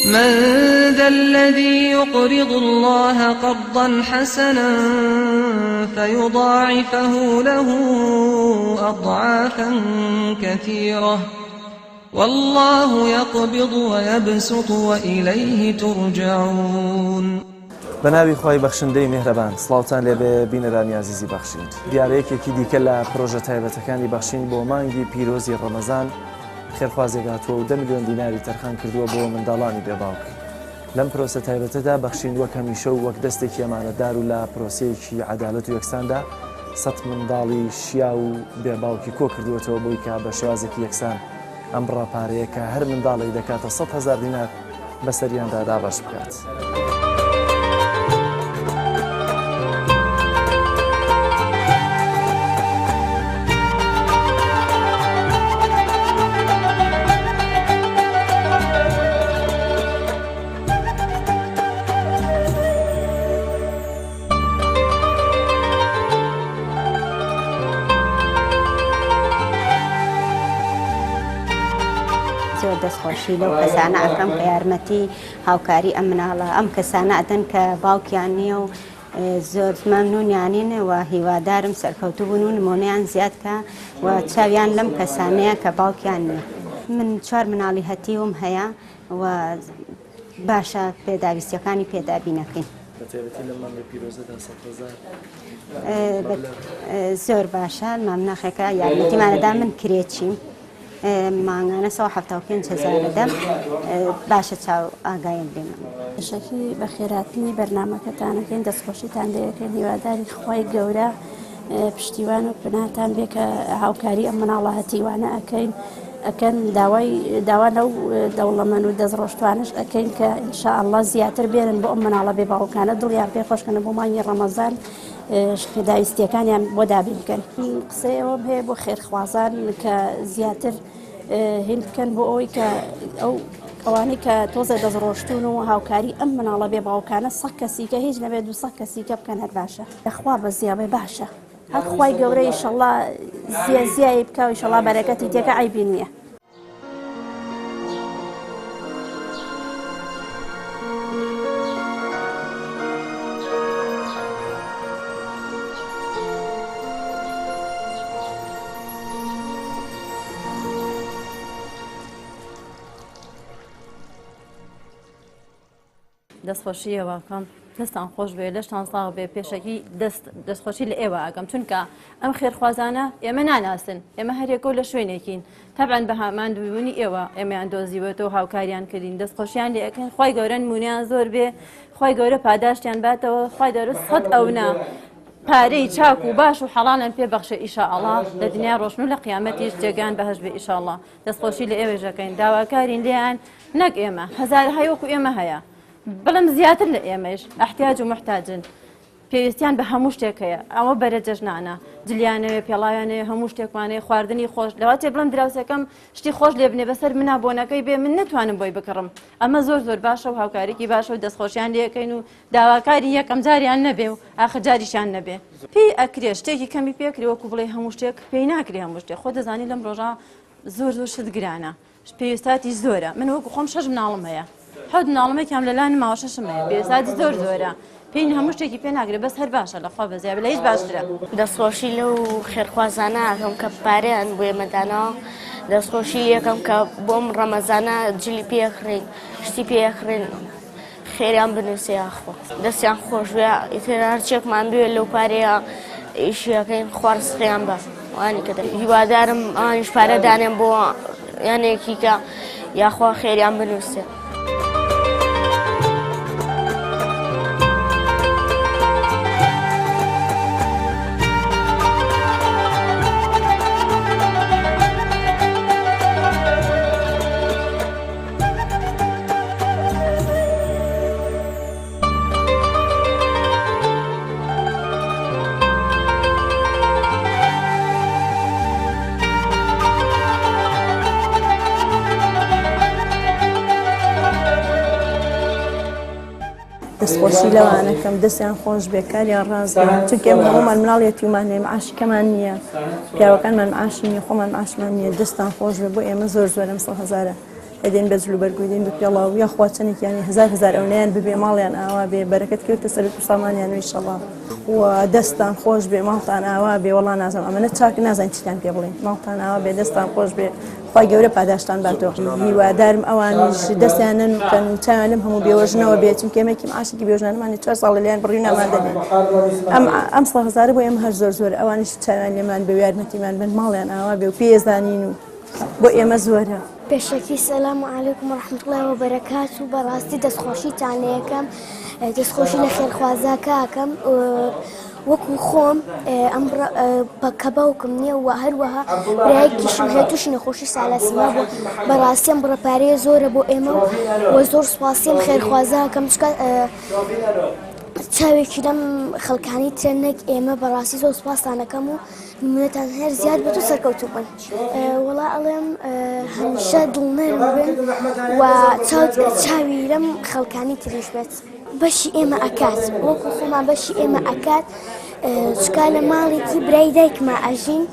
من ذا الذي يقرض الله قرضا حسنا فيضاعفه له أضعافا كثيرة والله يقبض ويبسط وإليه ترجعون. بەناوی خوای بەخشندەی میهرەبان سڵاوتان لێبێ بینەرانی ئازیزی بەخشین دیارە یەکێکی دیکە لە پرۆژە تایبەتەکانی بەخشین بۆ مانگی پیرۆزی ڕەمەزان خێرخوازێک هاتووە و دە ملیۆن دیناری تەرخان کردووە بۆ منداڵانی بێ باوک. لەم پرۆسە تایبەتەدا بەخشین وەک هەمیشە و وەک دەستێکی ئەمانەتدار و لە پرۆسەیەکی عەدالەت و یەکساندا سەت منداڵی شیاو و بێ باوکی کۆ کردووەتەوە بۆی کە بە شێوازێکی یەکسان ئەم بڕە پارەیە کە هەر منداڵێک دەکاتە 100,000 دینار بەسەریاندا دابەش بکات. زۆر دەستخۆشی لەو کەسانە ئەکەم کە یارمەتی هاوکاری ئەم مناڵە ئەم کەسانە ئەدەن کە باوکیان نییە و زۆر مەمنونیانین و هیوادارم سەرکەوتوو بوون و نمۆنەیان زیاد کە و چاویان لەم کەسانەیە کە باوکیان نییە. من چوار مناڵی هەتیوم هەیە و باشە پێداویستیەکانی پێدابینەکەین. بەتایبەتی لەم مانگە پیرۆزەدا 100,000 زۆر باشە مامناخێکە یارمەتیمانەدا من کرێچیم مانگانە 175 هەزار دەدەم باشە چاو ئاگایم لێمە. پێشەکی بەخێراتنی بەرنامەکەتانەکەین دەستخۆشیتان لێەکەین هیواداری خوای گەورە پشتیوان و پناتان بێ کە هاوکاری ئەم مناڵە هەتیوانە ئەکەین ئەکەن داوای داوا لەو دەوڵەمەن و دەستڕۆشتوانش ئەکەین کە ئینشاءاللە زیاتر بێنن بۆ ئەم مناڵە بێ باوکانە دڵیان پێ خۆشکەنە بۆ مانگی ڕەمەزان پێداویستیەکانیان بۆ دابین بکەن. قسەی ئەوەم هەیە بۆ خێرخوازان کە زیاتر هین بکەن بۆ ئەوەی کە ئەو ئەوانەی کە تۆزێ دەستڕۆشتون و هاوکاری ئەم مناڵە بێ باوکانە سە کەسیکە هیچ نەبێت دو سە کەسیکە بکەن هەر باشە لەخوا بە زیابێ باشە هەر خوای گەورە ئیشەڵا زیە زیایی بکە و ئیشەڵا بەرەکەتی تێکە عەیبی نییە. دەستخۆشی ئێوە ئەکەم دەستان خۆش بێ لەشتان ساغ بێ پێشەکی دەست دەستخۆشی لە ئێوە ئەکەم چونکە ئەم خێرخوازانە ئێمە ناناسن ئێمە هەرێکەوە لە شوێنێکین تەبعەن بە هاماندوونی ئێوە ئێمەیان دۆزیوەتەوە هاوکاریان کردین دەستخۆشیان لێ ئەکەین خوای گەورە نمونیان زۆر بێ خوای گەورە پاداشتیان باتەوە خوای گەورە سەد ئەونە پارەی چاک و باش و حەڵاڵیان پێ بەخشێ ئیشاءاللە لە دنیا ڕۆشن و لە قیامەتیش جێگان بەهەشت بێ ئیشاءاللە دەستخۆشی لە ئێوەش ئەکەین داواکارین لێیان نەک ئێمە هەزارەهای وەکو ئێمە هەیە بەڵام زیاتر لە ئێمەش احتیاج و محتاجن پێویستیان بە هەموو شتێک هەیە ئەوە بەرە جەژنانە جلیانەوێ پێڵاویانەوێ هەموو شتێکمانەیە خواردنی خۆش لەواتێ بڵم دراوسەکەم شتی خۆش لێ بنێ بەسەر منا بۆنەکەی بێ من نتوانم بۆی بکڕم ئەمە زۆر زۆر باشە و هاوکاریکی باشە و دەستخۆشیان لێەکەین و داواکاری یەکەم جاریان نەبێ و ئاخر جاریشیان نەبێ پێی ئەکرێ شتێکی کەمی پێکرێ وەکو بڵێ هەموو شتێک پێی ناکرێ هەموو شتێک خۆ دەزانی لەم ڕۆژە زۆر زۆر شت گرانە پێویستاتی زۆرە من وەکو خۆم شەش مناڵم هەیە حەوت مناڵمێکیان لەلا نماوە شەشم هەیە پێویستاتی زۆر زۆرە پێی هەموو شتێکی پێ ناگرێ بەس هەر باشە لەخوا بەزیابێ لە هیچ باشترە. دەستخۆشی لەو خێرخوازانە ئەکەم کە پارەیان بۆ ئێمە داناوە دەستخۆشی لێکەم کە بۆم ڕەمەزانە جلی پێ ئەکڕین شتی پێ ئەکڕین خێریان بنووسێ یاخوا دەستیان خۆش بێ ئیتر هەرچێکمان بوێ لەو پارەیە ئیشیەکەین خوا ڕزقیان بە وانی کە هیوادارم ئەوانیش پارە دانێن بۆ یانێکی کە یاخوا خێریان بنووسێ. دەستخۆشی لەوانەکەم دەستیان خۆش بێ کاریان ڕاست بێ چونکە ئێمە هەموومان مناڵ یەتیومان هەیە معاشی کەمان نییە پیاوەکانمان معاشی نییە خۆمان معاشمان نییە دەستان خۆش بێ بۆ ئێمە زۆر زۆر ئەم سەد هەزارە. ئەدەین بە جل و بەرگ و ئەدەین بە پێڵاو یاخوا چەنێکیانی هەزار هەزار ئەونەیان ببێ ماڵیان ئاوا بێ بەرەکەت کەوێتە سەروت و سامانیان و ئیشەڵا و دەستان خۆش بێ ماڵتان ئاوا بێ وەڵا نازانم ئەمەنە چاک نازانین چیتان پێ بڵێین ماڵتان ئاوا بێ دەستان خۆش بێ خوای گەورە پاداشتان باتەوە هیوادارم ئەوانیش دەستیان نەنوکەن و چاویان لەم هەموو بێوەژنەوە بێت چونکە ئێمە کیم عاشقی بێوەژنانمان چوار ساڵە لێیان بڕی و نامان دەنێن ئەم ئەم ساڵ هەزارە بۆ ئێمە هەر زۆر زۆر ئەوانیش چاویان لێمان بێ و یارمەتیمان بن ماڵیان ئاوا بێ و پێزانین و بۆ ئێمە زۆرە. پێشەکی سلام علیکم و رحمة اللە و بەرەکات و بەڕاستی دەستخۆشیتان لێکەم دەستخۆشی لە خێرخوازەکە ئەکەم وەکو خۆم ئەم کە باوکم نییە و هەروەها برایەکیشم هەیە تووشی نەخۆشی سالاسیما بووە بەڕاستی ئەم بڕە پارەیە زۆرە بۆ ئێمە و زۆر سوپاسی ئەم خێرخوازە ئەکەم چونکە چاوێکی لەم خەڵکانی ترە نەک ئێمە بەڕاستی زۆر سوپاستان ئەکەم و نمونەتان هەر زیاد بێت و سەرکەوتوو بن وەڵا ئەڵێم هەمیشە دڵنەرم بن و چاوی لەم خەڵکانی تریش بێت. بەشی ئێمە ئەکات وەکو خۆمان بەشی ئێمە ئەکات چکا لە ماڵێکی برای دایکما ئەژین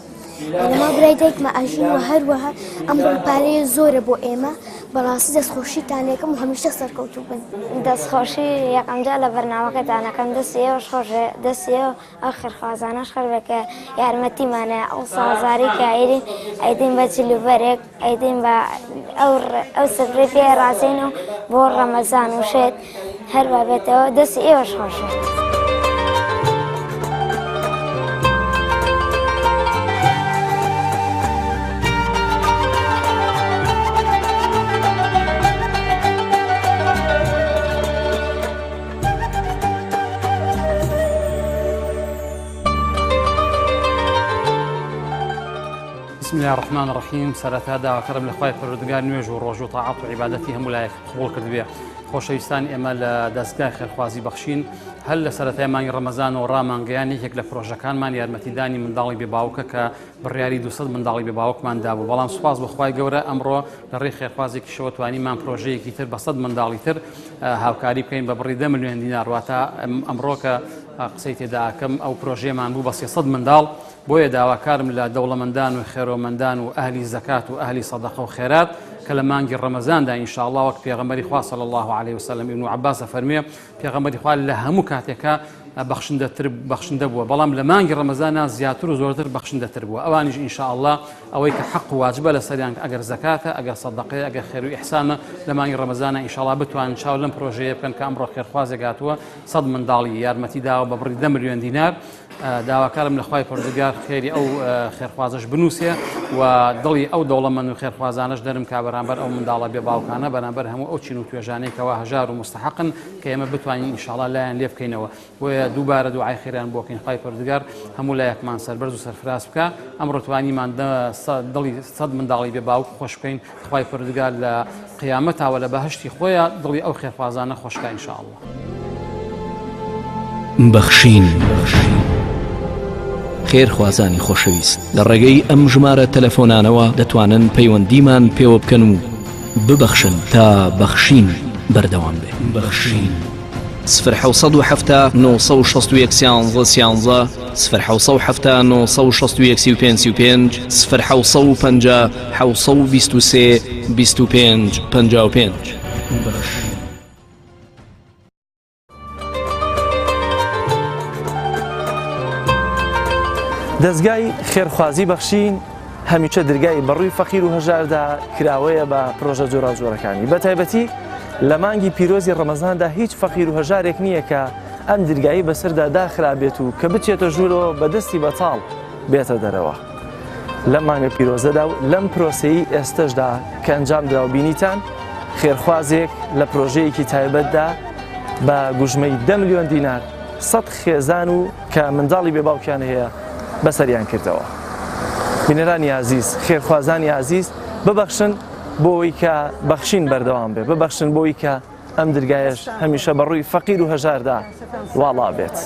لە ماڵ برای دایکما ئەژین و هەروەها ئەم بڕ پارەیە زۆرە بۆ ئێمە بەڕاستی دەستخۆشیتان لێکم و هەمیشە سەرکەوتوو بن. دەستخۆشی یەکەمجار لە بەرنامەکەتان ئەکەم دەستی ئێوەش خۆش بێ دەستی ئێوە ئەو خێرخوازانەش خێر بێ کە یارمەتیمانە ئەو سازاری کە ئەیدین ئەیدین بە جلوبەرێک ئەیدین بە ئەو ئەو سفرەی پێ ڕازین و بۆ ڕەمەزان و شێت هەر بابێتەوە دەستی ئێوەش خۆش بێت. بسم الله الرحمن الرحیم سەرەتا داواکەرم لە خوای پەروەردگار نوێژ و ڕۆژ و تاعەت و عیبادەتی هەموو لایەک قبوڵ کردبێ خۆشەویستان ئێمە لە دەستگای خێرخوازی بەخشین هەر لە سەرەتای مانگی ڕەمەزانەوە ڕامانگەیان یەکێک لە پرۆژەکانمان یارمەتیدانی منداڵی بێ باوکە کە بڕیاری 200 منداڵی بێ باوکمان دابوو بەڵام سوپاس بۆ خوای گەورە ئەمڕۆ لە ڕێی خێرخوازێکیشەوە توانیمان پرۆژەیەکی تر بە 100 منداڵی تر هاوکاری بکەین بە بڕی دە ملیۆن دینار واتە ئەمڕۆ کە قسەی تێدا ئەکەم ئەو پرۆژەیەمان بوو بە 300 منداڵ بۆیە داواکارم لە دەوڵەمەندان و خێرۆمەندان و ئەهلی زەکات و ئەهلی سەدەقە و خێرات کە لە مانگی ڕەمەزاندا ئینشاءاللە وەک پێغەمبەری خوا صلی الله علیه وسلم ابن عباس فەرموێ پێغەمبەری خوا لە هەموو کاتێکا بەخشندەتر بەخشندە بووە بەڵام لە مانگی ڕەمەزانا زیاتر و زۆرتر بەخشندەتر بووە ئەوانیش ئینشاءاللە ئەوەی کە حەق و واجبە لەسەریان ئەگەر زەکاتە ئەگەر سەدەقەیە ئەگەر خێر و ئیحسانە لە مانگی ڕەمەزانە ئینشاءاللە بتوانن چاو لەم پرۆژەیە بکەن کە ئەمڕۆ خێرخوازێک هاتووە سەد منداڵی یارمەتی داوە بە بڕی دە ملیۆن دینار داواکارم لە خوای پەروەردگار خێری ئەو خێرخوازەش بنووسێ و دڵی ئەو دەوڵەمەند و خێرخوازانەش نەرم کا بەرامبەر ئەو منداڵە بێ باوکانە بەرامبەر هەموو ئەو چین و توێژانەی کەوا هەژار و مستحقن کە ئێمە بتوانین ئینشاڵا لایان لێ بکەینەوە بۆیە دووبارە دوعای خێریان بۆ بکەین خوای پەروەردگار هەموو لایەکمان سەربەرز و سەرفراز بکا ئەمڕۆ توانیمان دڵی سەد منداڵی بێ باوک خۆش بکەین خوای پەروەردگار لە قیامەتا وە لە بەهەشتی خۆیا دڵی ئەو خێرخوازانە خۆشکا ان شاء اللە. بەخشین خێرخوازانی خۆشەویست لە ڕێگەی ئەم ژمارە تەلەفۆنانەوە دەتوانن پەیوەندیمان پێوە بکەن و ببەخشن تا بەخشین بەردەوام بێ. بەخشین. سفر 770 961 سیانزە سیانزە سفر 770 961 35 35 سفر 750 723 25 55. دەزگای خێرخوازی بەخشین هەمیشە درگای بەڕووی فەقیر و هەژاردا کراوەیە بە پرۆژە جۆراوجۆرەکانی بە تایبەتی لە مانگی پیرۆزی ڕەمەزاندا هیچ فەقیر و هەژارێک نییە کە ئەم درگایی بەسەردا داخرابێت و کە بچێتە ژوورەوە بە دەستی بەتاڵ بێتە دەرەوە. لەم مانگە پیرۆزەدا و لەم پرۆسەی ئێستەشدا کە ئەنجام درا و بینیتان خێرخوازێک لە پرۆژەیەکی تایبەتدا بە گوژمەی دە ملیۆن دینار سەد خێزان و کە منداڵی بێ باوکیان هەیە بەسەریان کردەوە. بینەرانی ئازیز، خێرخوازانی ئازیز ببەخشن بۆ ئەوەی کە بەخشین بەردەوام بێ، ببەخشن بۆ ئەوەی کە ئەم درگایەش هەمیشە بە ڕووی فەقیر و هەژاردا واڵا بێت.